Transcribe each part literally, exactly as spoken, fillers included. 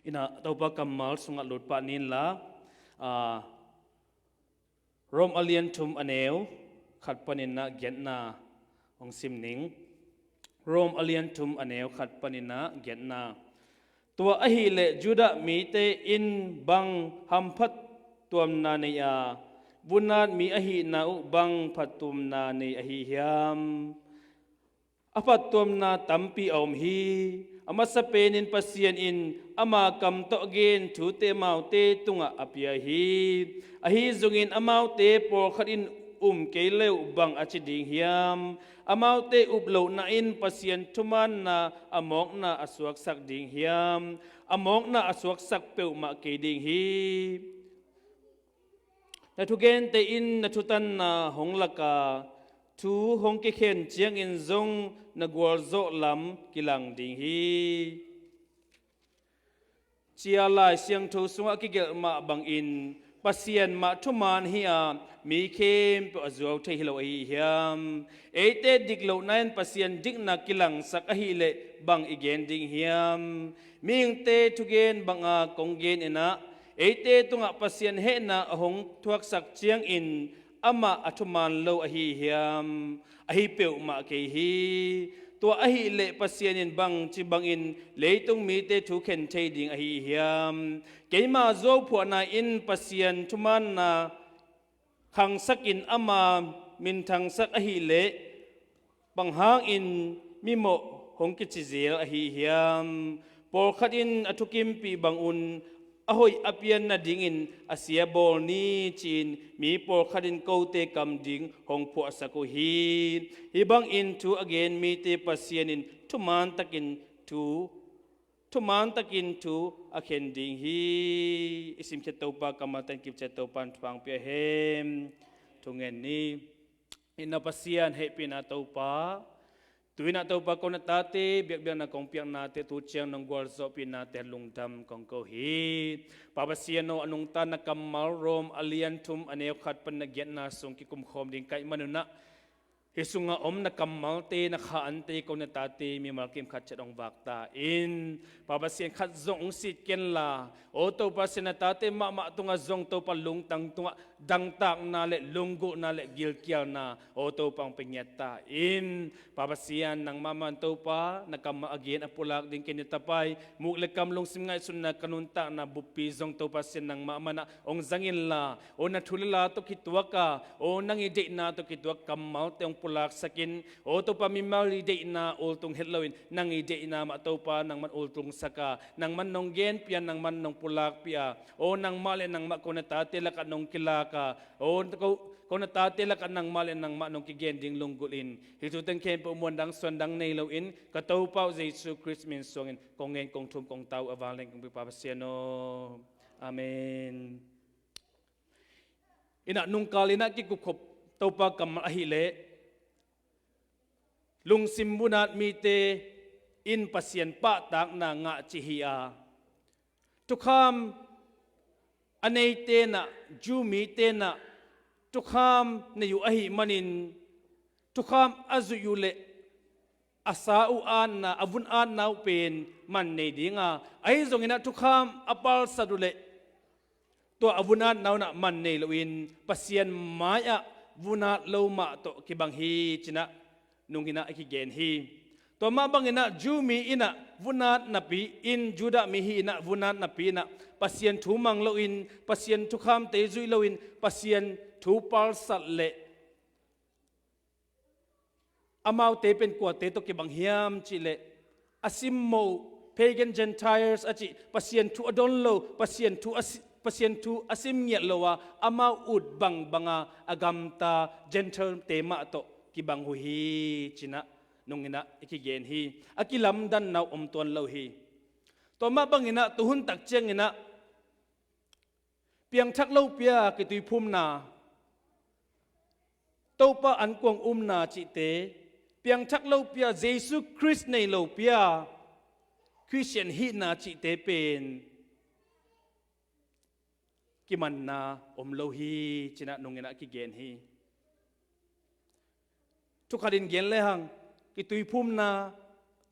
Ina Topa kammal sungah lut pah ni inla, aa, Rom a lian thum a neu khat panin ah giatna hong sim ning. Rom a lian thum a neu khat panin ah giatna. Tua ahileh Judah mite in bang hamphat tuamna nei a, vunat mi ahihna uh bang phattuamna nei ahi hiam? A phattuamna tampi a om hi. A masa penin Pasian in ama kam tawh a gen thute amaute tungah a pia hi. Ahi zongin amaute pawlkhat in um kei le uh bang a ci ding hiam? Amaute uplohna in Pasian thumaanna a mawkna a suaksak ding hiam? A mawkna a suaksak peuhmah kei ding hi. Na thugente in na thutanna hong lak a, thu hong kikhen ciangin zong na gualzawh lam kilang ding hi. Cia Lai Siangtho sungah a kigelh mah bangin Pasian mah thumaan hi a, mi khempeuh a zuau thei hi lo ahi hiam? Eite dik lohna in Pasian dikna kilangsak ahileh bang i gen ding hiam? Mihingte thugen banga kong gen inah, eite tungah Pasian hehna a hong thuaksak ciangin amah a thumaan lo ahi hiam? Ahi peuhmah kei hi. Tua ahileh Pasian in bangci bangin leitung mite thu khen thei ding ahi hiam? Keima zuauphuahna in Pasian thumaanna khangsakin ama minthangsak ahileh bang hangin mimawh hong kici zel ahi hiam? Pawlkhat in a thukimpih bangun a hoih a pian nadingin a sia bawl ni ci-in mi pawlkhat in kote kam ding hong phuahsak uh hi. Hih bangin thu a gen mite Pasian in thumaan takin thu thumaan takin thu a khen ding hi. I simkhiat Topa kammal tan kipciat Topa in thupha hong pia hen. Thungen ni. Ina Pasian hehpihna Topa, tu-in ah Topa ko na tate biakbiakna kong piaknate tu ciang nong gualzawhpihnate lungdam kong ko hi. Pa Pasian aw, a nungta na kammal Rom a lian thum a neu khat pan na giatna sung kikumkhawm ding ka hih manun ah, hih sungah om na kammalte, na kha ante ko na tate mimal kim khat ciat hong vak ta in. Pa Pasian, khat zong hong sit kenla, aw Topa Pasian, na tate mahmah tungah zong Topa lungtang tungah dangtakna le lunggulhna le gilkialna, aw Topa, hong pia ngiat ta in. Pa Pasian, nangmah man Topa, na kammal a gen a pulak ding ken na tapai, muk le kam lungsim ngaihsutna ka nuntakna buppi zong Topa Pasian, nangmah man ah hong zang inla, aw na thu le la tawh kituak a, aw nang i deihna tawh kituak kammalte hong pulaksak in. Aw Topa, mimal i deihna ultung het loin nang i deihna mah Topa nangman ultungsak a, nangman nong genpih a, nangman nong pulakpih a, aw nangmah le nangmah ko na tate lakah nong kilak a, aw ko, ko na tate lakah nangmah le nangmah nong kigen ding lunggulh in. Hih thu teng khempeuh muandang suandang nei loin ka Topa uh Jesu Khrist min suangin kong ngen, kong thum, kong tau a vanglian kong pi Pa Pasian aw. Amen. Ina nungkal ina kikupkhop Topa kammal ahileh, lungsim vunat mite in Pasian pahtakna ngah cih hi a, thukham a neite in ah, Jew mite in ah thukham nei uh ahih manin, thukham a zuih uh leh a sa uh atna, a vun atna uh pen man nei ding a, ahi zongin ah thukham a palsat uh leh tua a vun atna un ah man nei loin Pasian mai-ah vun at lo mah tawh kibang hi ci-in ah nung in ah a kigen hi. Tua mah bangin ah Jew mi in ah vun at napi in, Judah mi hi in ah vun at napi in ah Pasian thu mang loin, Pasian thukhamte zuih loin, Pasian thu palsat leh amaute pen kuate tawh kibang hiam cih leh, a simmawh, pagan Gentiles a cih, Pasian thu a don lo, Pasian thu a si-, Pasian thu a sim ngiat lo a, amau ut bangbang a, a gamta Gentile-te mah tawh kibang uh hi ci-in ah nung in ah i kigen hi. A kilamdanna uh om tuan lo hi. Tua mah bangin ah tuhun tak ciangin ah piangthak lopi-a kituiphumna, Topa ankuang umna cihte, piangthak lopi-a Jesu Khrist nei lopi-a Khristian hihna cihte pen kimanna om lo hi ci-in ah nung in ah kigen hi. Thukhat in gen lehang, kituiphumna,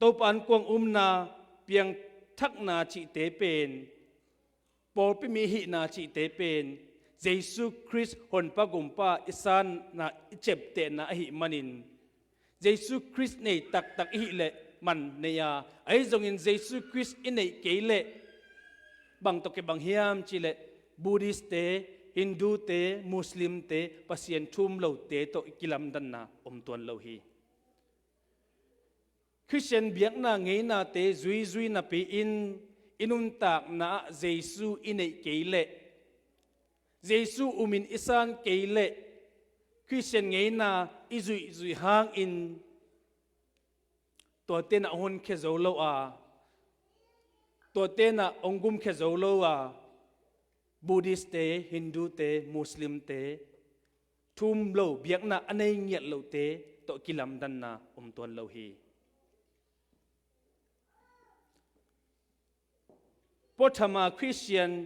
Topa ankuang umna, piang, thakna cihte pen, pawlpi mi hihna cihte pen, Jesu Khrist honpa gumpa i sanna, i ciaptehna ahih manin, Jesu Khrist nei taktak i hih leh man nei a, ahi zongin Jesu Khrist i neih kei leh bang tawh kibang hiam cih leh Buddhist-te, Hindu-te, Muslim-te, Pasian thu um lote tawh i kilamdanna om tuan lo hi. Khristian biakna ngeinate zuizui napi-in i nuntakna ah Jesu i neih kei leh, Jesu umin i san kei leh, Khristian ngeina i zuihzuih hangin tuate in ah hong honkhia zo lo a, tuate in ah hong gumkhia zo lo a, Buddhist-te, Hindu-te, Muslim-te, thu um lo, biakna a nei ngiat lohte tawh kilamdanna om tuan lo hi. Pathama Khristian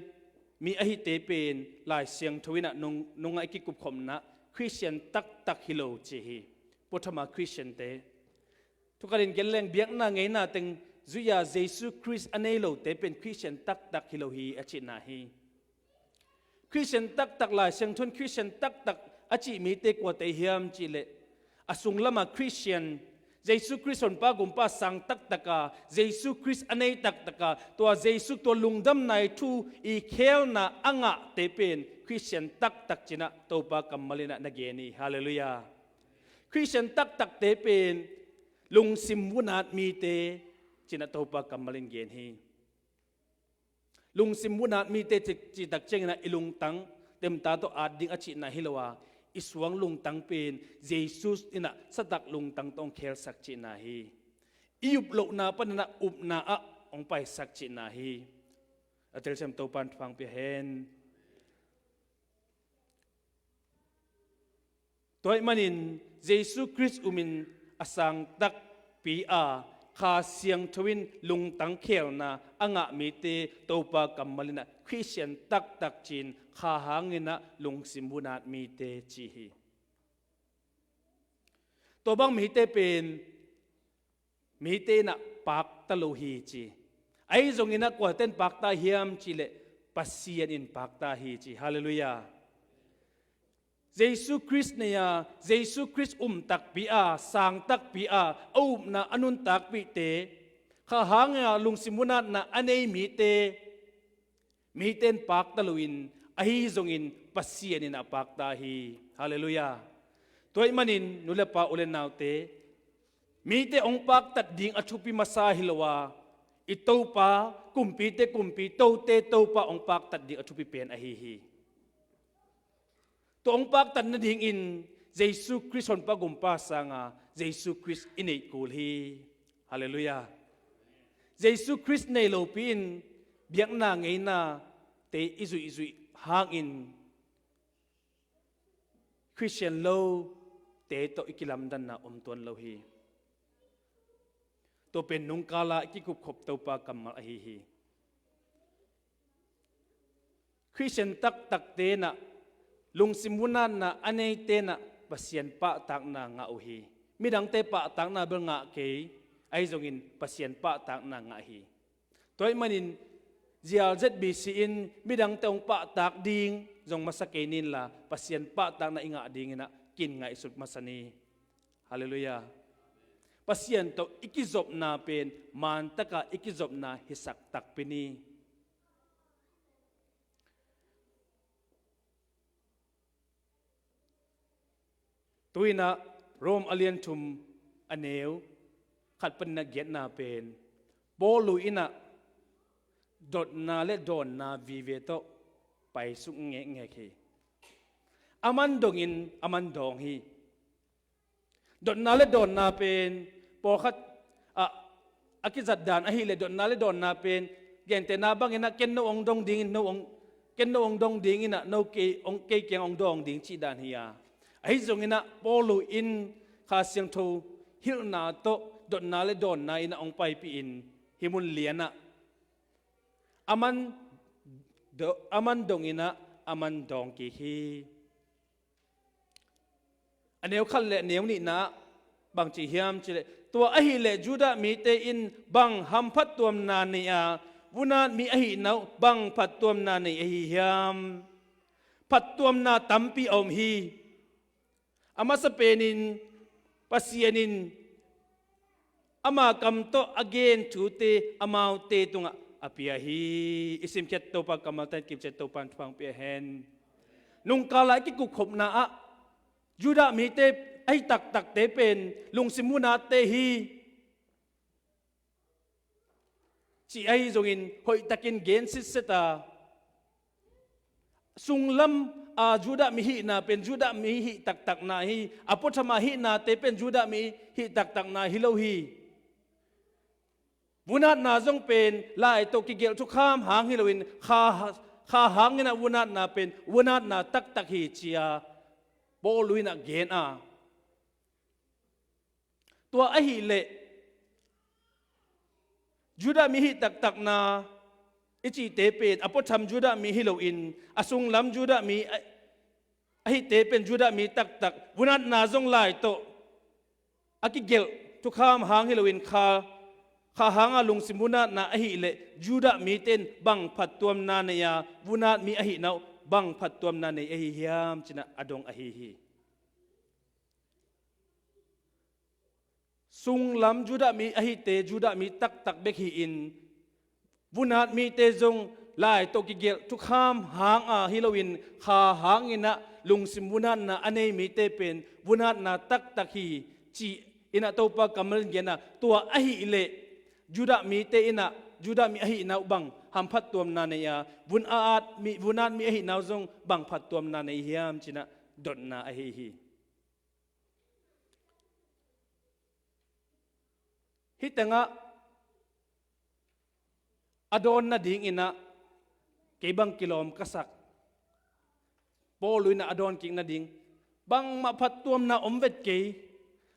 mi ahite pen Lai Siangtho in ah nung, nungah i kikupkhopna Khristian taktak hi lo ci hi. Pathama Khristiante. Thukhatin gen leng biakna ngeina teng zui-a Jesu Khrist a nei lote pen Khristian taktak hi lo hi a cihna hi. Khristian taktak, Lai Siangtho in Khristian taktak a cih mite kuate hiam cih leh, a sunglamah Khristian, Jesu Khrist honpa gumpa sang taktaka, Jesu Khrist a nei taktaka, tua Jesu, tua lungdamna i thu i khelna a ngahte pen Khristian taktak ci-in ah Topa kammal in ah na gen hi. Halleluiah. Khristian taktakte pen lungsim vunat mite ci-in ah Topa kammal in gen hi. Lungsim vunat mite ci, cih tak ciangin ah i lungtang temta tawh at ding a cihna hi lo a, i suang lungtang pen Jesu in ah satak lungtang tawh hong khelsak cihna hi. I up lohna panin ah upna ah hong paisak cihna hi. A telsiam Topa in thupha hong pia hen. Tua ahih manin Jesu Khrist umin a sang takpi a, Kha Siangtho in lungtang khelna a ngah mite Topa kammal in ah Khristian taktak ci-in, Kha hangin ah lungsim vunat mite ci hi. Tua bang mite pen mite in ah pakta lo hi ci. Ahi zongin ah kuate in pakta hiam cih leh Pasian in pakta hi ci. Halleluiah. Jesu Khrist nei a, Jesu Khrist um takpi a, sang takpi a, a upna a nuntakpihte, Kha hangin ah lungsim vunatna a nei mite, mite in pakta loin, ahi zongin Pasian in ah pakta hi. Halleluiah. Tua ahih manin nu le pa, u le naute, mite hong paktat ding a thupi masa hi lo a, i Topa, kumpite Kumpi, tote Topa hong paktat ding a thupi pen ahi hi. Tua hong paktat nadingin Jesu Khrist honpa gumpa sanga Jesu Khrist i neih kul hi. Halleluiah. Jesu Khrist nei lopi-in biakna ngeinate i zuihzuih hangin Khristian lote tawh i kilamdanna om tuan lo hi. Tua pen nungkala i kikupkhop Topa kammal ahi hi. Khristian taktakte in ah, lungsim vunatna a neite in ah Pasian pahtakna ngah uh hi. Midangte pahtakna bel ngah kei, ahi zongin Pasian pahtakna ngah hi. Tua ahih manin zial Z B C in midangte hong pahtak ding zong masa kei ni inla, Pasian pahtakna i ngah dingin ah kin ngaihsut masa ni. Halleluiah. Pasian tawh i kizopna pen mantaka i kizopna hisak takpi ni. Tu-in ah Rom a lian thum, a neu khat panin a giatna pen Paulu in ah dotna le dawnna vive tawh paisuk ngekngek hi. A man dongin a man dawng hi. Dotna le dawnna pen pawlkhat ah a kizat dan ahih leh, dotna le dawnna pen gentehna bangin ah ken no hong dong dingin, no hong, ken no hong dong dingin ah no kei hong, kei kiang hong dawng ding cih dan hi a. Ahi zongin ah Paulu in Kha Siangtho hilhna tawh dotna le dawnna in ah hong paipih in, hih mun lian ah a man do-, a man dongin ah a man dawng kik hi. A neu khat le a neu nihna ah Bang ci hiam cileh, tua ahileh Judah mite in bang hamphattuamna nei a, vunat mi ahihna uh bang phattuamna nei ahi hiam? Phattuamna tampi a om hi. A masa penin Pasian in ama kam tawh a gen thute amaute tungah a pia hi. I simkhiat Topa kammalte kipciat Topa in thupha pia hen. Nungkal a i kikupkhopna ah Judah mite ahi taktakte pen lungsim vunate hi, ci ahi zongin hoihtakin gen sitset a, sunglam a Judah mi hihna pen Judah mi hih taktakna hi. A puatham a hihnate pen Judah mi hih taktakna hi lo hi. Vunatna zong pen lai tawh kigelh thukham hang hi loin kha, kha hangin a vunatna pen vunatna taktak hi, ci a Paul in a gen a. Tua ahileh Judah mi hih taktakna i cihte pen a puatham Judah mi hi loin a sunglam Judah mi a, a hihte pen Judah mi taktak, vunatna zong lai tawh a kigelh thukham hang hi loin kha, kha hanga lungsim vunatna ahileh Judah mite in bang phattuamna nei a, vunat mi ahihna uh bang phattuamna nei ahi hiam, ci-in a dong ahi hi. Sunglam Judah mi ahite Judah mi taktak bek hi-in, vunat mite zong lai tawh kigelh thukham hanga hi loin kha hangin a lungsim vunatna a nei mite pen vunatna taktak hi, ci-in a Topa kammal in gen a. Tua ahileh Judah mite in a, Judah mi ahihna uh bang hamphattuamna nei a, vun a at mi, vunat mi ahihna uh zong bang phattuamna nei hiam, ci-in a dotna ahi hi. Hih tengah a dawn nadingin a kei bang kilawm ka sak. Paul in a dawn kik nading, bangmah phattuamna om vet kei,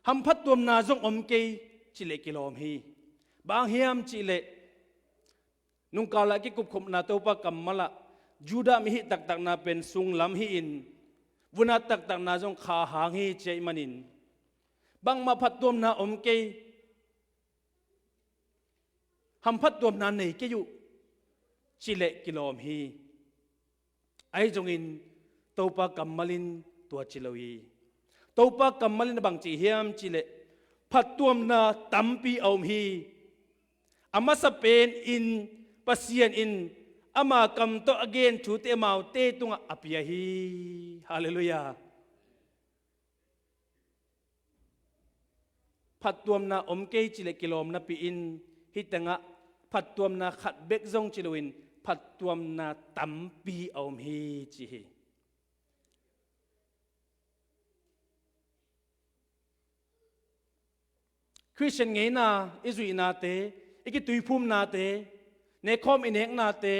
hamphattuamna zong om kei, cileh kilawm hi. Bang hiam cihleh, nungkal a kikupkhopna Topa kammal ah Judah mi hih taktakna pen sunglam hi-in, vunat taktakna zong kha hang hi, ci ahih manin bangmah phattuamna om kei, hamphattuamna nei kei uh, cileh kilawm hi. Ahi zongin Topa kammal in tua ci lo hi. Topa kammal in a bang ci hiam cihleh, phattuamna tampi a om hi. A masa penin Pasian in ama kam tawh a gen thute amaute tungah a pia hi. Halleluiah. Phattuamna om kei cileh kilawm napi-in, hih tengah phattuamna khat bek zong ci loin phattuamna tampi a om hi, ci hi. Khristian ngeina i zuihnate, i kituiphumnate, nekhawm i neknate,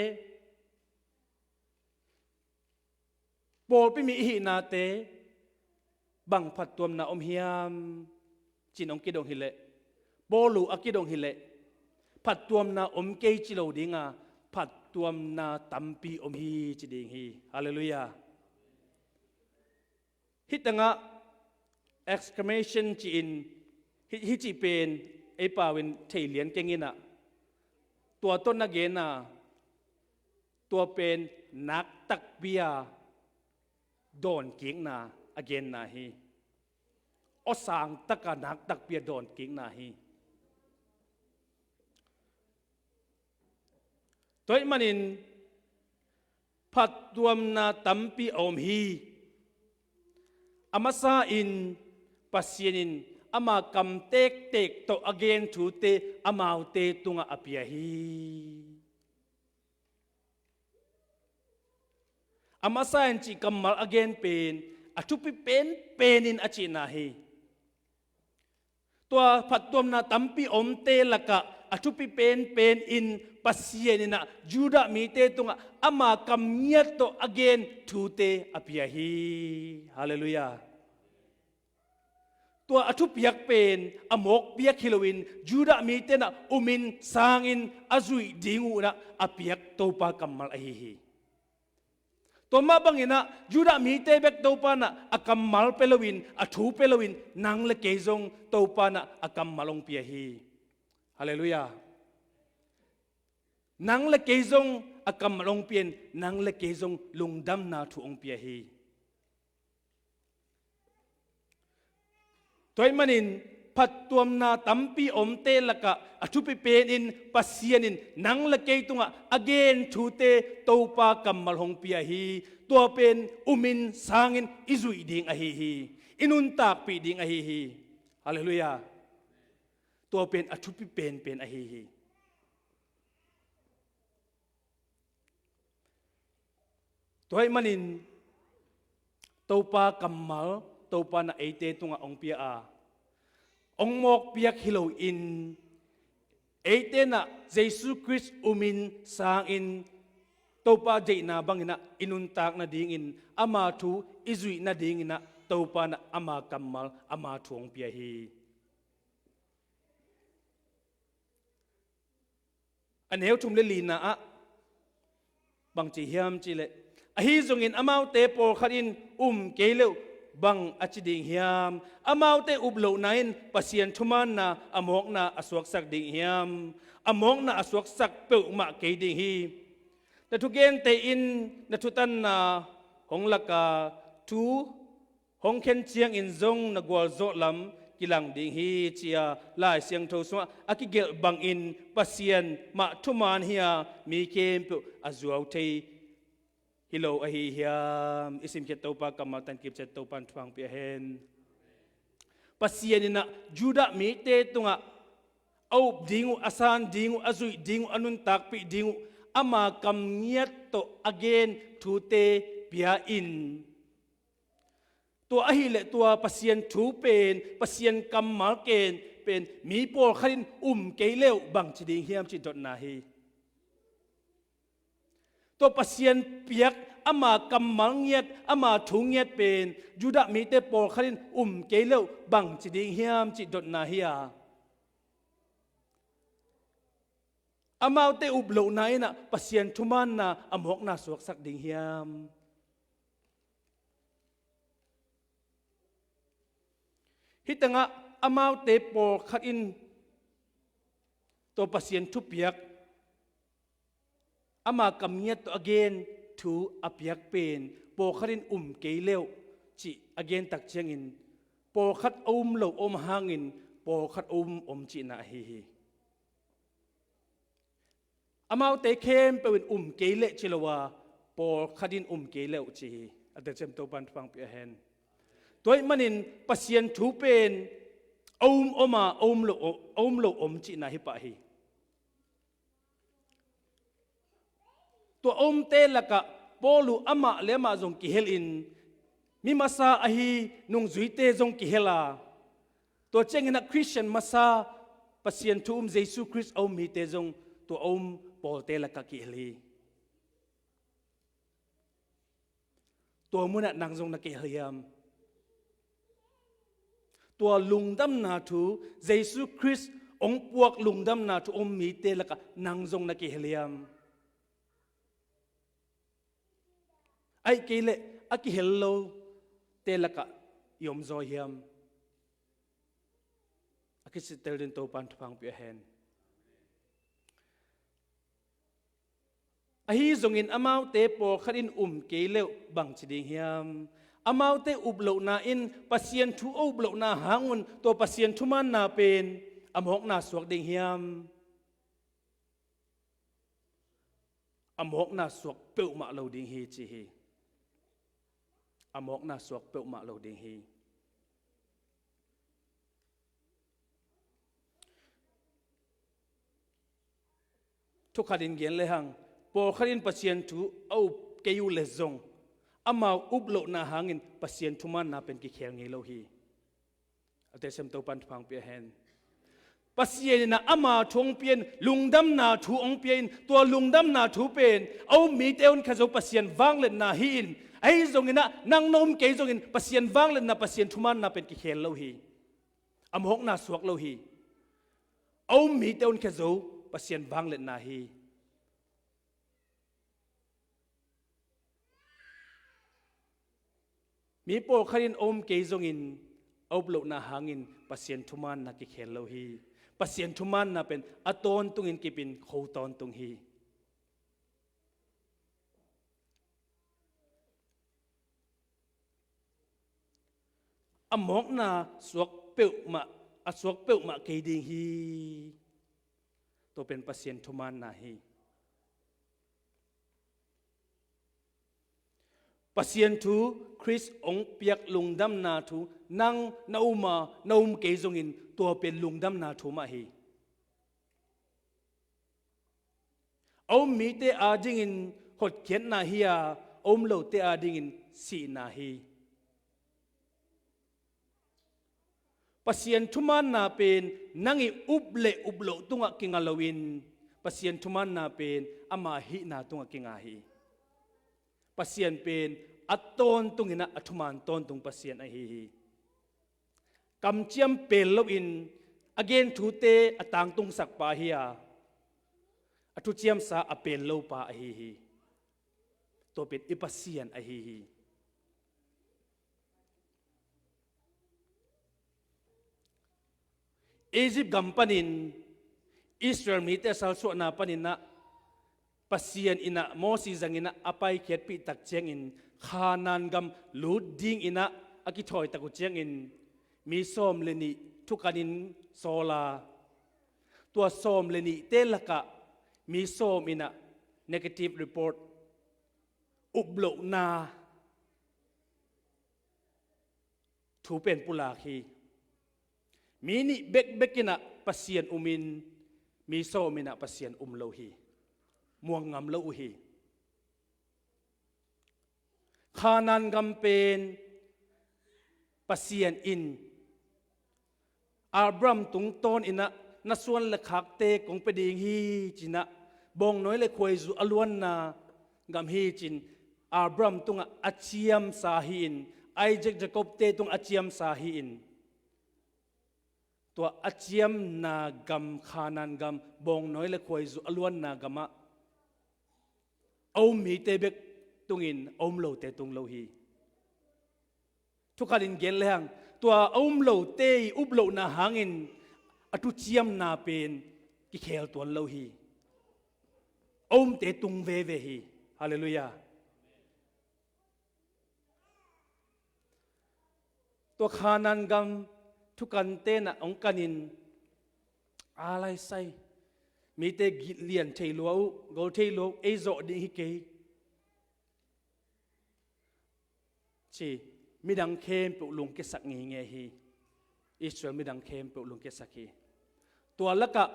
pawlpi mi i hihnate, bang phattuamna om hiam, ci-in hong kidong hileh, Paul uh a kidong hileh, phattuamna om kei ci lo dinga, phattuamna tampi om hi, ci ding hi. Halleluiah. Hih tengah exclamation ci-in, hi, hih cih pen ei pau in thei lian keng in a, tua tawh na gen a, tua pen naktakpi a dawnkikna a genna hi. Awsang taka naktakpi a dawnkikna hi. Tua ahih manin phattuamna tampi a om hi. A masa in Pasian in ama kam tektek tawh a gen thute amaute tungah a pia hi. A masa in cih kammal a gen pen a thupi penpen in a cihna hi. Tua phattuamna tampi omte lakah a thupi penpen in Pasian in a Judah mite tungah ama kam ngiat tawh a gen thute a pia hi. Halleluiah. Tua a thupiak pen a mawkpiak hi loin Judah mite in a umin sangin a zuih ding uh in a piak Topa kammal ahi hi. Tua mah bangin ah Judah mite bek Topa in ah a kammal pia loin, a thu pia loin, nang le kei zong Topa in ah a kammal hong pia hi. Halleluiah. Nang le kei zong a kammal hong pia in, nang le kei zong lungdamna thu hong pia hi. Tua ahih manin phattuamna tampi omte lakah a thupi penin Pasian in nang le kei tungah a gen thute Topa kammal hong pia hi. Tua pen umin sangin i zuih ding ahi hi. I nuntakpih ding ahi hi. Halleluiah. Tua pen a thupi penpen ahi hi. Tua ahih manin Topa kammal, Topa in ah eite tungah hong pia a, hong mawkpiak hi loin, eite in ah Jesu Khrist umin sangin Topa deihna bangin ah i nuntak nadingin, ama thu i zuih nadingin ah Topa in ah ama kammal, ama thu hong pia hi. A neu thum le lina ah bang ci hiam cih leh, ahi zongin amaute pawlkhat in um kei leuh bang a ci ding hiam? Amaute uplohna in Pasian thumaanna a mawkna a suaksak ding hiam? A mawkna a suaksak peuhmah kei ding hi. Na thugente in na thutanna hong lak a, thu hong khen ciangin zong na gualzawh lam kilang ding hi, ci-a Lai Siangtho sungah a kigelh bangin Pasian mah thumaan hi-a mi khempeuh a zuau thei hi lo ahi hiam? I simkhiat Topa kammal tan kipciat Topa in thupha hong pia hen. Pasian in ah Judah mite tungah a up ding uh, a san ding uh, a zuih ding uh, a nuntakpih ding uh, ama kam ngiat tawh a gen thute pia in, tua ahih leh tua Pasian thu pen, Pasian kammal pen, pen mi pawlkhat in um kei leuh bang ci ding hiam cih dotna hi. Tua Pasian piak ama kammal ngiat, ama thu ngiat pen Judah mite pawlkhat in um kei leuh bang ci ding hiam cih dotna hi a, amaute uplohna in ah Pasian thumaanna a mawkna suaksak ding hiam? Hih tengah amaute pawlkhat in tua Pasian thupiak, ama kam ngiat tawh a gen thu a piak pen pawlkhat in um kei leuh cih a gen tak ciangin pawlkhat a um lo om hangin pawlkhat a um om cihna ahi hi. Amaute khempeuh in um kei leh ci lo a, pawlkhat in um kei leuh ci hi. A telsiam Topa in thupha hong pia hen. Tua ahih manin Pasian thu pen a um om a, a um lo, a um lo om cihna hi pah hi. Tua a umte lakah Paul uh amah le amah zong kihelin, mi masa ahi nungzuite zong kihel a, tua ciangin ah Khristian masa, Pasian thu um, Jesu Khrist a um mite zong tua a um pawlte lakah kihel hi. Tua munah nang zong na kihel hiam? Tua lungdamna thu, Jesu Khrist hong puak lungdamna thu a um mite lakah nang zong na kihel hiam? Ahih kei leh a kihel lote lakah i om zaw hiam? A kisittel dingin Topa in thupha hong pia hen. Ahi zongin amaute pawlkhat in um kei leuh bang ci ding hiam? Amaute uplohna in Pasian thu a uplohna hangun tua Pasian thumaanna pen a mawkna suak ding hiam? A mawkna suak peuhmah lo ding hi ci hi. A mawkna suak peuhmah lo ding hi. Thukhat in gen lehang, pawlkhat in Pasian thu a up kei uh leh zong, amau uplohna hangin Pasian thumaanna pen kikhel ngei lo hi. A telsiam Topa in thupha hong pia hen. Pasian in ah ama thu hong pia in, lungdamna thu hong pia in, tua lungdamna thu pen a um mite hong khia zo Pasian vangliatna hi in, ahi zongin ah nang na um kei zongin Pasian vangliatna, Pasian thumaanna pen kikhel lo hi. A mawkna suak lo hi. A um mite hong khia zo Pasian vangliatna hi. Mi pawlkhat in a um kei zongin a up lohna hangin Pasian thumaanna kikhel lo hi. Pasian thumaanna pen a tawntungin kipin kho tawntung hi. A mawkna suak peuhmah, a suak peuhmah kei ding hi. Tua pen Pasian thumaanna hi. Pasian thu, Khrist hong piak lungdamna thu, nang na um a, na um kei zongin tua pen lungdamna thu mah hi. A um mite adingin hotkhiatna hi a, a um lote adingin sihna hi. Pasian thumaanna pen nang i up le up loh tungah kinga loin, Pasian thumaanna pen ama hihna tungah kinga hi. Pasian pen a tawntunginah a thumaan tawntung Pasian ahi hi. Kamciam pel loin a gen thute a tangtungsak pa hi a, a thuciamsa a pel lo pa ahi hi. Tua pen i Pasian ahi hi. Egypt gam panin Israel mite a salsuahna paninah Pasian inah Moses zanginah a paikhiatpih tak ciangin Khanaan gam lut dinginah a kithawi tak uh ciangin mi sawm le nih thukanin sawla, tua sawm le nihte lakah mi sawm inah negative report, uplohna thu pen pulak hi. Mi nih bekbek inah Pasian umin mi sawm inah Pasian um lo hi. Muang ngam lo uh hi. Khanaan gam pen Pasian in Abraham tungtawn inah na suan le khakte kong pia ding hi cinah bawngnawi le khuaizu a luanna gam hi cin Abraham tungah a ciamsa hi-in, Isaac Jacob-te tungah a ciamsa hi-in, tua a ciamna gam, Khanaan gam, bawngnawi le khuaizu a luanna gamah a um mite bek tungin a um lote tung lo hi. Thukhatin gen lehang tua a um lote i uplohna hangin a thuciamna pen kikhel tuan lo hi. A umte tung veve hi. Halleluiah. Tua Khanaan gam thukante na hong kanin a laisai, mite lian thei lua uh, gol thei lua uh, ei zawh ding hi kei, ci midang khempeuh lungkiasak ngeingei hi. Israel midang khempeuh lungkiasak hi. Tua lakah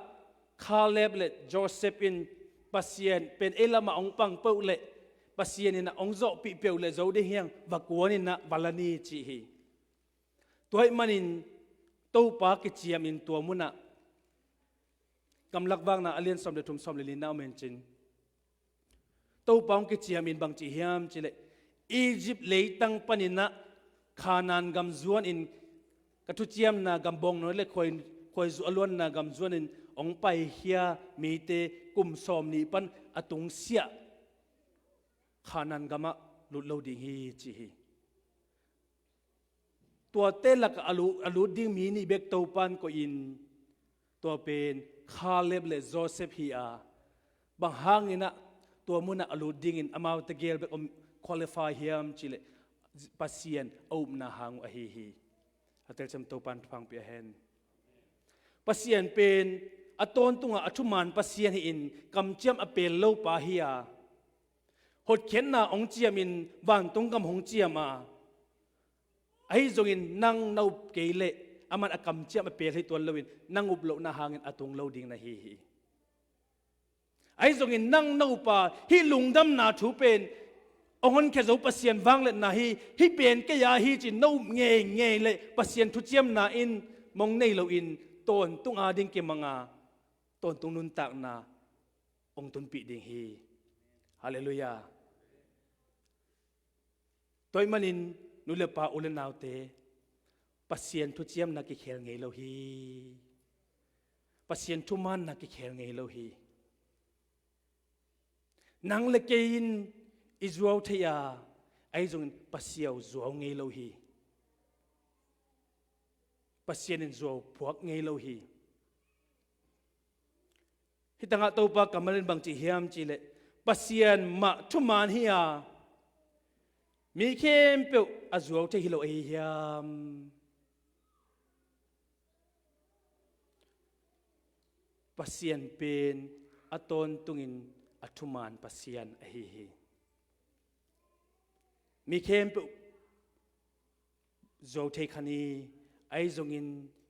Caleb le Joseph in Pasian pen ei lamah hong pang peuh le Pasian inah hong zawhpih peuh le zo ding hiang, va kuan inah va la ni ci hi. Tua ahih manin Topa kiciamin tua munah, Gamlak Vakna a lian sawm le thum, sawm le lina om in cin, Topa hong kiciamin bang ci hiam cileh, Egypt leitang paninah Khanaan gam zuanin, ka thuciamna gam, bawngnawi le khuai, khuaizu a luanna gam zuanin hong paikhia mite kum sawm nih pan a tungsiah Khanaan gamah lut lo ding hi ci hi. Tuate lakah a lu-, a lut ding mi nih bek Topan koihin, tua pen Caleb le Joseph hi a, bang hanginah tua munah a lut dingin amaute gel bek om, qualify hiam cileh, Pasian a upna hang uh ahi hi. A telcem Topan thupha hong pia hen. Pasian pen a tawntungah a thumaan Pasian hi-in kamciam a pel lo pa hi a, hotkhiatna hong ciamin vantung gam hong ciam a, ahi zongin nang na up kei leh aman a kamciam a pel hi tuan loin nang up lohna hangin a tung lo ding na hi hi. Ahi zongin nang na up a, hih lungdamna thu pen hong honkhia zo Pasian vangliatna hi, hih pen kei a hi ci-in na up ngeingei leh Pasian thuciamna in mong nei loin tawntung ading kimanga tawntung nuntakna hong tunpih ding hi. Halleluiah. Tua ahih manin nu le pa, u le naute, Pasian thuciamna kikhel ngei lo hi. Pasian thumaanna kikhel ngei lo hi. Nang le kei in i zuau thei a, Ahi zongin Pasian zuau ngei lo hi. Pasian in zuau phuak ngei lo hi. Hih tangah Topa kammal in bang ci hiam cih leh, Pasian mah thuman hi a, mi khempeuh a zuau thei hi lo ahi hiam? Pasian pen a tawntungin a thuman Pasian ahi hi. Mi khempeuh zuau thei kha ni, ahi zongin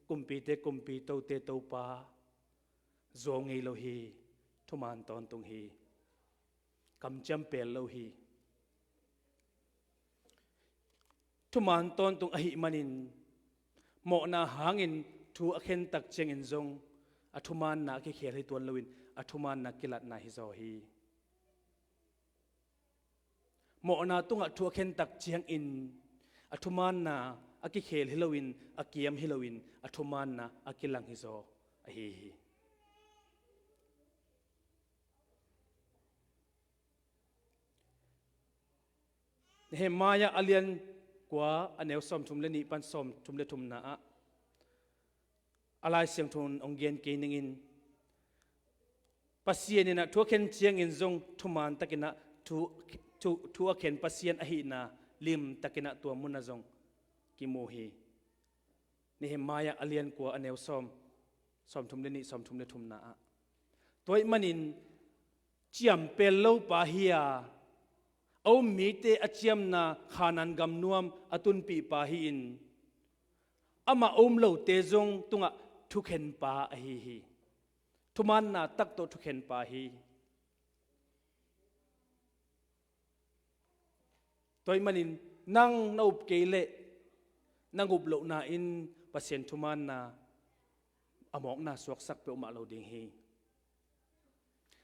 kumpite kumpi, tote Topa zuau ngei lo hi, thuman tawntung hi, kamciam pel lo hi. Thuman tawntung ahih manin mawhna hangin thu a khen tak ciangin zong a thumanna a kikhel hi tuan loin a thumanna kilatna hi zaw hi. Mawhna tungah thu a khen tak ciangin a thumanna a kikhel hi loin, a kiam hi loin, a thumanna a kilang hi zaw ahi hi. Nehemiah a lian kua, a neu sawmthum le nih pan sawmthum le thumna ah a Lai Siangtho in hong gen kei ning in, Pasian in ah thu a khen ciangin zong thuman takin ah thu, thu, thu a khen Pasian ahihna lim takin ah tua munah zong kimu hi. Nehemiah a lian kua, a neu sawm, sawmthum le nih, sawmthum le thumna ah. Tua ahih manin ciampel lo pa hi a, a um mite a ciamna Khanaan gam nuam a tunpih pa hi-in, amah a um lote zong tungah thukhen pa ahi hi. Thumanna tak tawh thukhen pa hi. Tua ahih manin nang na up kei leh, nang up lohna in Pasian thumanna a mawkna suaksak peuhmah lo ding hi.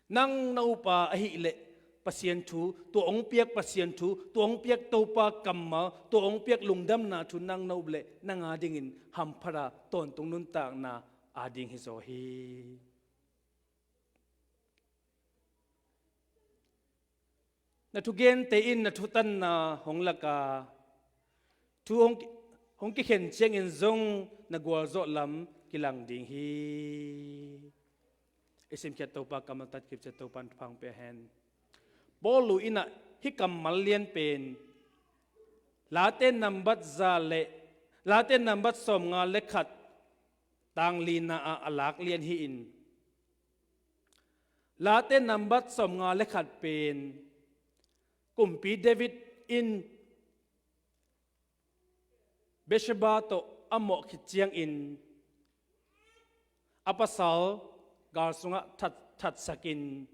Nang na up a ahih leh Pasian thu, tua hong piak Pasian thu, tua hong piak Topa kammal, tua hong piak lungdamna thu nang na up leh nang a dingin hamphat a tawntung nuntakna a ding hi zaw hi. Na thugente in na thutanna hong lak a, thu hong ki-, hong kikhen ciangin zong na gualzawh lam kilang ding hi. I simkhiat Topa kammal tatkip ciat Topa in thupha hong pia hen. Paul in ah hih kammal lian pen Late nambat za le, Late nambat sawmnga le khat tang lina ah a lak lian hi-in, Late nambat sawmnga le khat pen Kumpi David in Bathsheba tawh a mawh khit ciangin a pasal gal sungah that, thatsakin,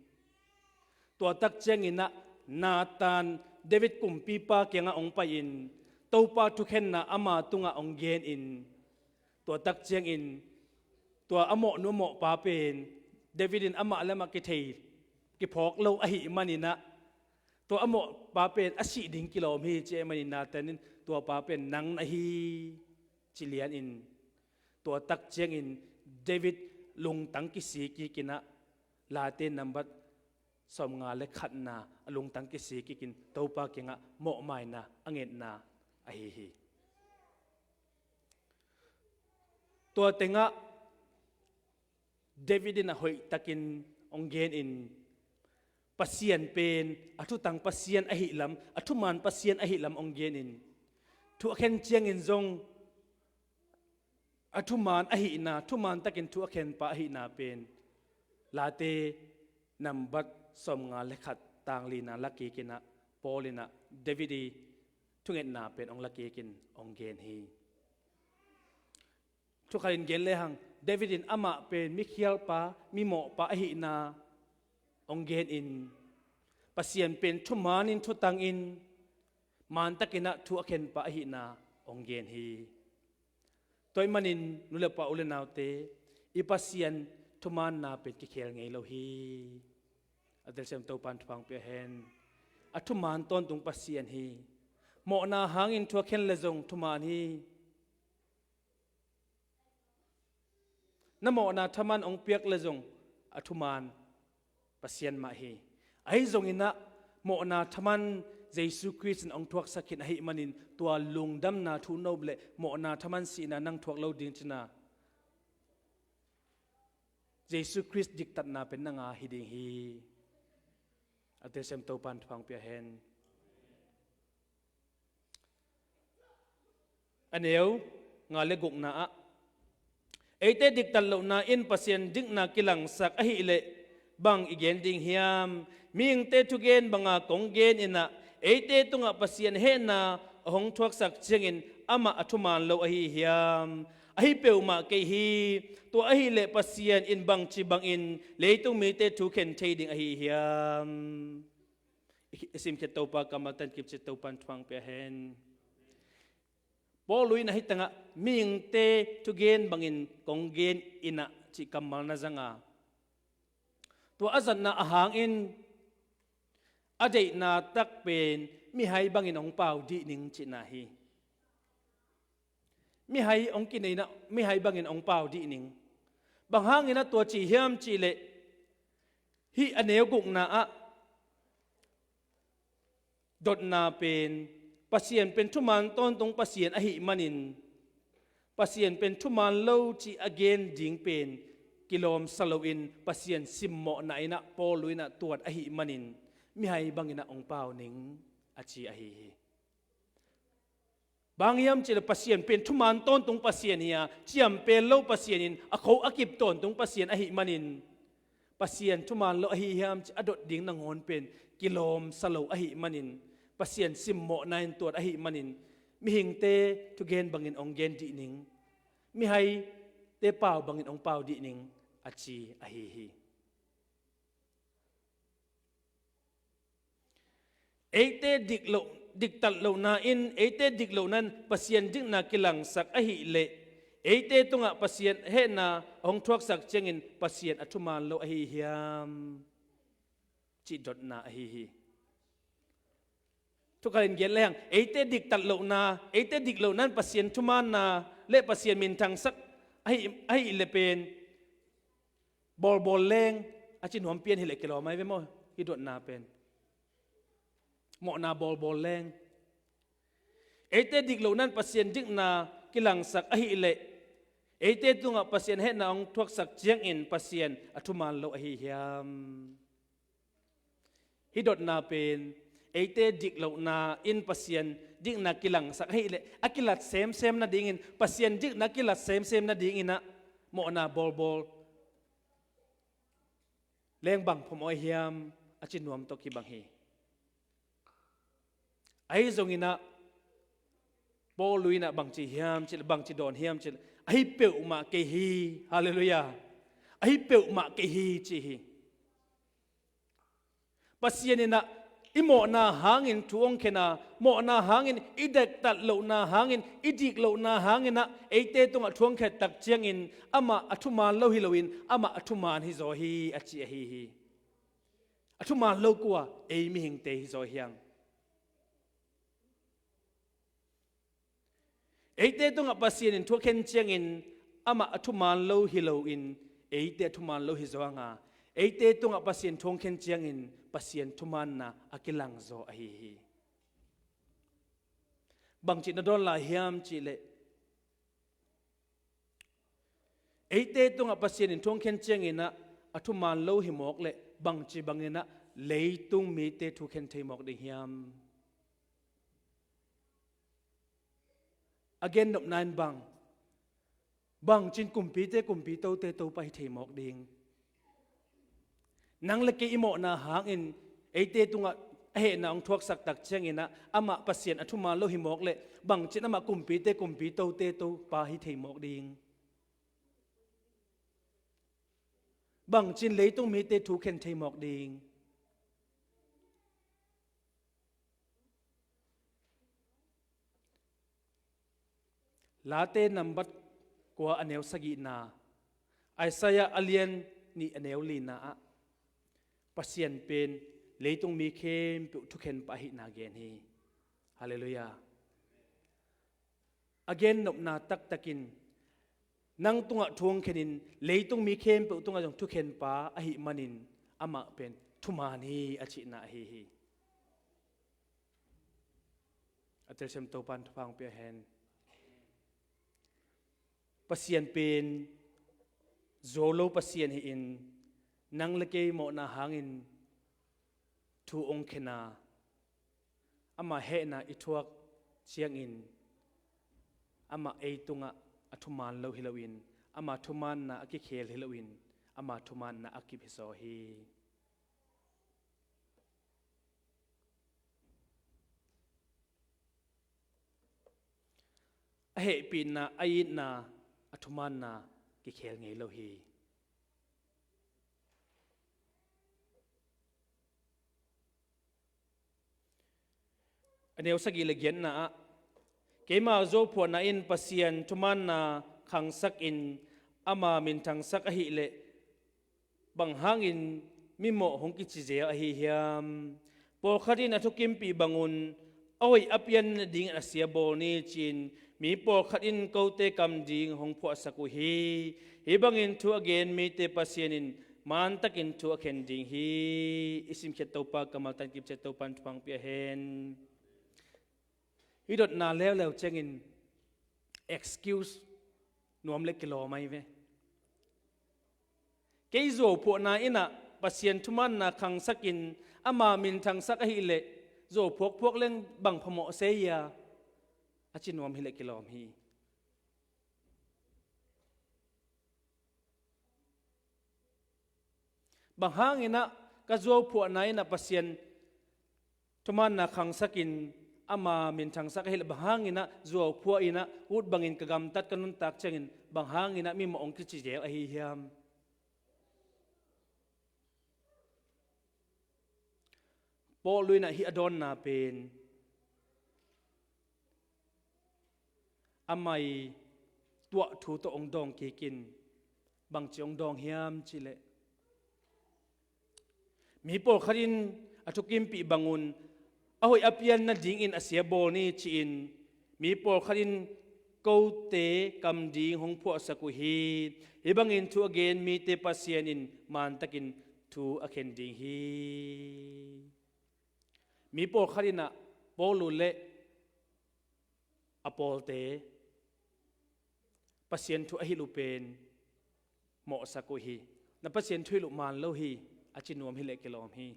tua tak ciangin ah Nathan, David kumpipa kiangah hong pai-in Topa thukhenna ama tungah hong genin, tua tak ciangin tua a mawhnu a mawhpa pen David in amah le amah kithei, kiphawk lo ahih manin ah, tua a mawhpa pen a sih ding kilawm hi ci ahih manin Nathan in tua pa pen nang na hi ci lianin, tua tak ciangin David lungtang kisi kikin ah, Late nambat sawmnga le khatna a lungtang kisi kikin Topa kiangah mawhmaina a ngetna ahi hi. Tua tengah David in a hoihtakin hong genin, Pasian pen a thutang Pasian ahih lam, a thuman Pasian ahih lam hong genin, thu a khen ciangin zong a thuman ahihna, thuman takin thu a khenpa ahihna pen Late nambat sawmnga le khat tang lina lakikin ah Paul in ah David i thungetna pen hong lakikin hong gen hi. Thukhat in gen lehang, David in amah pen mikhialpa, mimawhpa ahihna hong genin, Pasian pen thumanin thutangin mantakin ah thu a khenpa ahihna hong gen hi. Tua ahih manin nu le pa, u le naute, i Pasian thumanna pen kikhel ngei lo hi. A telsiam Topa in thupha hong pia hen. A thuman tawntung Pasian hi. Mawhna hangin thu a khen le zong thuman hi. Na mawhna thaman hong piak le zong a thuman Pasian mah hi. Ahi zongin ah mawhna thaman Jesu Khrist in hong thuaksak khin ahih manin tua lungdamna thu nop le mawhna thaman sihna nang thuak lo ding cina Jesu Khrist diktatna pen nanga hi ding hi. A telsiam Topan thupha pia hen. A neu nga le gukna ah eite diktat lohna in Pasian dikna kilangsak ahih leh bang i gen ding hiam? Mihingte thugen banga kong gen inah eite tungah Pasian hehna a hong thuaksak ciangin amah a thuman lo ahi hiam? Ahi peuhmah kei hi. Tua ahih leh Pasian in bangci bangin leitung mite thu khen thei ding ahi hiam? I simkhiat Topa kammal tan kipcit Topan thuang pia hen. Paul in ahi tangah mihingte thugen bangin kong gen inah cih kammal na zanga tua a zatna a hangin a deihna tak pen mihai bangin hong pau dih ning cihna hi. Mihai hong kineina mihai bangin hong pau dih ning. Bang hangin a tua ci hiam cihleh hih a neu gukna ah dotna pen Pasian pen thuman tawntung Pasian ahih manin Pasian pen thuman lo cih a gen ding pen kilawmsa loin Pasian simmawhna inah Paul inah tuat ahih manin mihai banginah hong pau ning a ci ahi hi. Bang hiam cihleh Pasian pen thuman tawntung Pasian hi a, ciampel lo Pasian in a kho a kip tawntung Pasian ahih manin Pasian thuman lo ahi hiam cih a dot ding nangawn pen kilawmsa lo ahih manin Pasian simmawhna in tuat ahih manin mihingte thugen bangin hong gen dih ning, mihaite pau bangin hong pau dih ning a ci ahi hi. Eite dik loh, diktat lohna in eite dik lohna in Pasian dikna kilangsak ahih leh eite tungah Pasian hehna a hong thuaksak ciangin Pasian a thuman lo ahi hiam? Cih dotna ahi hi. Thukhal in gen lehang eite diktat lohna, eite dik lohna in Pasian thumanna le Pasian minthangsak ahih, ahih leh pen bawlbawl leng a ci nuam pian hileh kilawm ai ve maw? Hih dotna pen mawhna bawlbawl leng eite dik lohna in Pasian dikna kilangsak ahih leh eite tungah Pasian hehna hong thuaksak ciangin Pasian a thuman lo ahi hiam? Hih dotna pen eite dik lohna in Pasian dikna kilangsak ahih leh a kilat semsem nadingin Pasian dikna kilat semsem nadinginah mawhna bawlbawl leng bang phomawh hiam a ci nuam tawh kibang hi. Ahi zonginah Paul inah bangci hiam cih, bangci dawn hiam cih, ahi peuhmah kei hi. Halleluiah. Ahi peuhmah kei hi ci hi. Pasian inah i mawhna hangin thu hong khen a, mawhna hangin i diktat lohna hangin i dik lohna hanginah eite tungah thu hong khen tak ciangin amah a thuman lo hi loin amah a thuman hi zaw hi a ci ahi hi. A thuman lo kua? Ei mihingte hi zaw hiang. Eite tungah Pasian in thu a khen ciangin amah a thuman lo hi loin eite a thuman lo hi zaw a, eite tungah Pasian thu hong khen ciangin Pasian thumanna a kilang zaw ahi hi. Bangci na dawn lai hiam cihleh eite tungah Pasian in thu hong khen cianginah a thuman lo hi mawk leh bangci banginah leitung mite thu khen thei mawk ding hiam? A gennopna in bang, bangcin kumpite kumpi, tote Topa hi thei mawk ding? Nang le kei i mawhna hangin eite tungah a hehna hong thuaksak tak cianginah amah Pasian a thuman lo hi mawk leh bangcin amah kumpite kumpi, tote Topa hi thei mawk ding? Bangcin leitung mite thu khen thei mawk ding? Late nambat kua a neu sagihna, Isaiah a lian nih a neu lina ah Pasian pen leitung mi khempeuh thukhen pah ahihna gen hi. Halleluiah. A gennopna taktakin nang tungah thu hong khenin leitung mi khempeuh tungah zong thukhen pa ahih manin amah pen thuman hi a cihna ahi hi. A telsiam Topan thupha hong pia hen. Pasian pen zuau lo Pasian hi-in, nang le kei mawhna hangin thu hong khen a, ama hehna i thuak ciangin amah ei tungah a thuman lo hi loin, ama thumanna a kikhel hi loin, ama thumanna a kip hi zaw hi. A hehpihna, a itna, a thumanna kikhel ngei lo hi. A neu sagih le giatna ah, keima zuauphuahna in Pasian thumanna khangsakin ama minthangsak ahileh, bang hangin mimawh hong kici zel ahi hiam? Pawlkhat in a thukimpih bangun a hoih a pian nadingin a sia bawl ni ci-in mi pawlkhat in kote kam ding hong phuahsak uh hi. Hih bangin thu a gen mite Pasian in mantakin thu a khen ding hi. I simkhiat Topa kammal tan kipciat Topan thupha hong pia hen. Hih dotna leuleu ciangin excuse nuam le kilawm ahi ve. Kei zuauphuahna in ah Pasian thumanna khangsakin ama minthangsak ahileh zuauphuak phuak leng bang phamawh se ia, a ci nuam hileh kilawm hi. Bang hangin ah ka zuauphuahna in ah Pasian thumanna khangsakin ama minthangsak ahileh, bang hangin ah zuauphuah in ah ut bangin ka gamtat ka nuntak ciangin bang hangin ah mimawh hong kici zel ahi hiam? Paul in ah hih a dawnna pen amah i tuah thu tawh hong dawng kik in, bangci hong dawng hiam cihleh, mi pawlkhat in a thukimpih bangun a hoih a pian nadingin a sia bawl ni ci-in mi pawlkhat in kote kam ding hong phuahsak uh hi. Hih bangin thu a gen mite Pasian in mantakin thu a khen ding hi. Mi pawlkhat in ah Paul uh le a pawlte Pasian thu a hilh uh pen mawhsak uh hi. Na Pasian thu hilh uh man lo hi, a ci nuam hileh kilawm hi.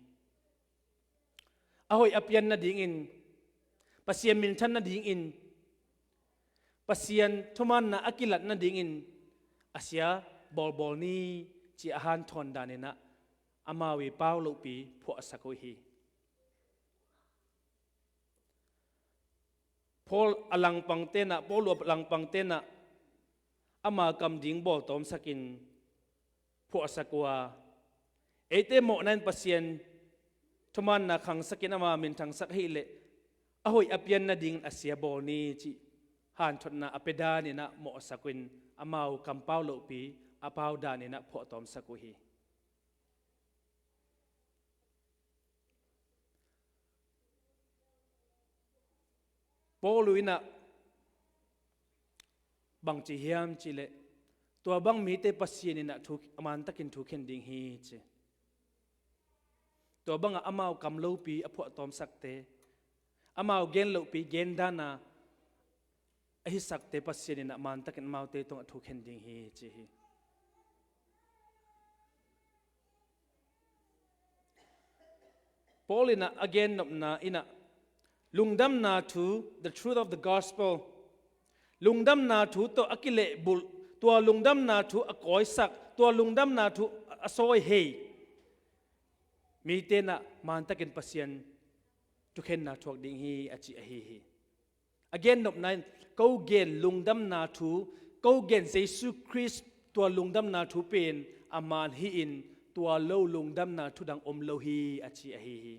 A hoih a pian nadingin, Pasian minthan nadingin, Pasian thumanna a kilat nadingin a sia bawlbawl ni ci a hanthawn danin ah amau i pau lohpi phuahsak uh hi. Paul a langpangte in ah, Paul uh a langpangte in ah ama kam ding bawltawmsakin phuahsak uh a, eite mawhna in Pasian thumanna khangsakin ama minthangsak ahileh a hoih a pian nadingin a sia bawl ni cih hanthotna a pia danin ah mawhsak uh in amau kampau lohpi a pau danin ah phuahtawmsak uh hi. Paul uh in ah bangci hiam cihleh, tua bang mite Pasian in ah thu, a mantakin thu khen ding hi ci. Tua bangah amau kam lopi a phuahtawmsakte, amau gen lohpi gen dana a hisakte Pasian in ah mantakin amaute tungah thu khen ding hi ci hi. Paul in ah a gennopna in ah lungdamna thu, the truth of the gospel, lungdamna thu tawh a kilehbulh, tua lungdamna thu a kawisak, tua lungdamna thu a sawihei mite in ah mantakin Pasian thukhenna thuak ding hi a ci ahi hi. A gennopna in ko gen lungdamna thu, ko gen Jesu Khrist tua lungdamna thu pen a man hi-in tua lo lungdamna thu dang om lo hi a ci ahi hi.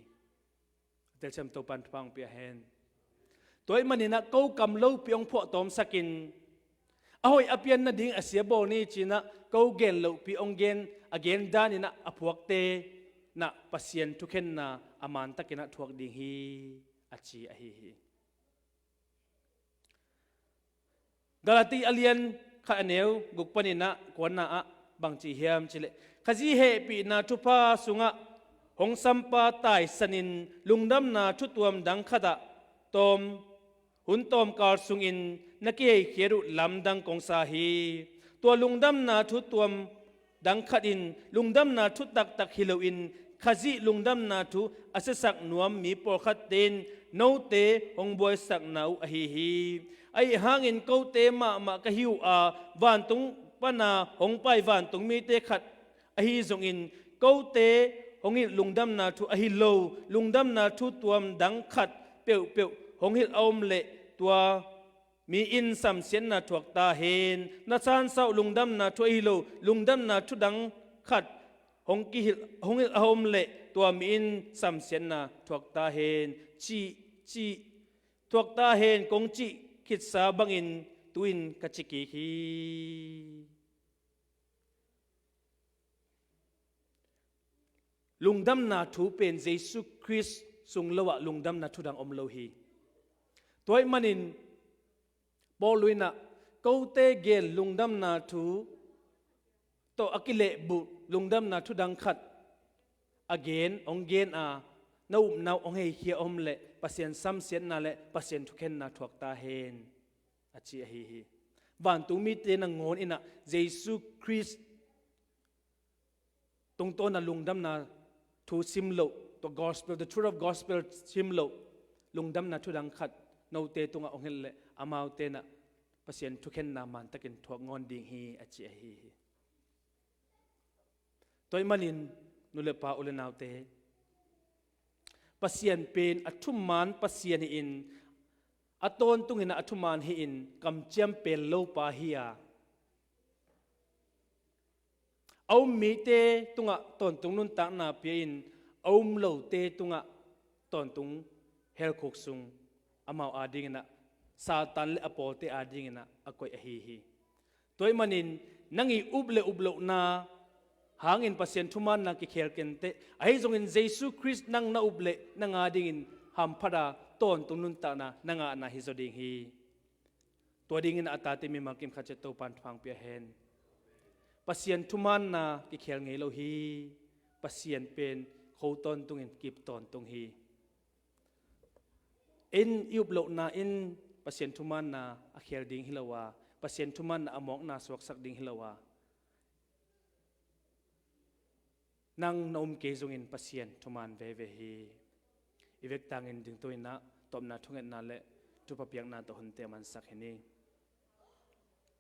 A telsiam Topan thupha hong pia hen. Tua ahih manin ah ko kam lopi hong phuahtawmsakin a hoih a pian nading a sia bawl ni ci-in ah ko gen lohpi hong gen, a gen danin ah a phuakte in ah Pasian thukhenna a mantakin ah thuak ding hi a ci ahi hi. Galati a lian khat a neu guk panin ah kuana ah bangci hiam cihleh, Khazih hehpihna thupha sungah hong sampa taisanin lungdamna thutuam dang khatah tawm hun tawmkal sungin na kiheikhiat uh lamdang kong sa hi. Tua lungdamna thu tuam dang khat in lungdamna thu taktak hi loin Khazih lungdamna thu a siasak nuam mi pawlkhatte in note hong buaisakna uh ahi hi. Ahi hangin kote mahmah ka hi uh a, vantung pana hong pai vantung mite khat ahi zongin kote hong hilh lungdamna thu ahi lo lungdamna thu tuam dang khat peuhpeuh hong hilh a om leh tua mi in samsiatna thuak ta hen. Na sansa uh lungdamna thu ahi lo lungdamna thu dang khat hong kihilh, hong hilh a om leh tua mi in samsiatna thuak ta hen. Cih, cih, thuak ta hen kong cih khitsa bangin tu-in ka ci kik hi. Lungdamna thu pen Jesu Khrist sung lo ah lungdamna thu dang om lo hi. Tua ahih manin Paul in ah kote gen lungdamna thu tawh a kilehbulh lungdamna thu dang khat a gen, hong gen a, na upna uh hong heikhia om leh Pasian samsiatna le Pasian thukhenna thuak ta hen, a ci ahi hi. Vantung mite nangawn in ah Jesu Khrist tungtawn a lungdamna thu sim loh, tua gospel, the truth of gospel sim loh, lungdamna thu dang khat note tungah hong hilh leh amaute in ah Pasian thukhenna mantakin thuak ngawn ding hi, a ci ahi hi. Tua ahih manin nu le pa, u le naute, Pasian pen a thuman Pasian hi-in a tawntungin a thuman hi-in kamciam pel lo pa hi a, a um mite tungah tawntung nuntakna pia-in a um lote tungah tawntung helkhuk sung amau adingin ah Satan le a pawlte adingin ah a koih ahi hi. Tua ahih manin nang i up le up lohna hangin Pasian thumanna kikhel kenteh. Ahi zongin Jesu Khrist nang na up leh nang adingin hamphat a tawntung nuntakna na ngahna hi zaw ding hi. Tua dingin a tate mimal kim khat ciat Topan thupha pia hen. Pasian thumanna kikhel ngei lo hi. Pasian pen kho tawntungin kip tawntung hi. In i up lohna in Pasian thumanna a khel ding hi lo a, Pasian thumanna a mawkna suaksak ding hi lo a, nang na um kei zongin Pasian thuman veve hi. I vek tangin dingto in ah tawpna thungetna le thupha piakna tawh hunte a mansak hi ni.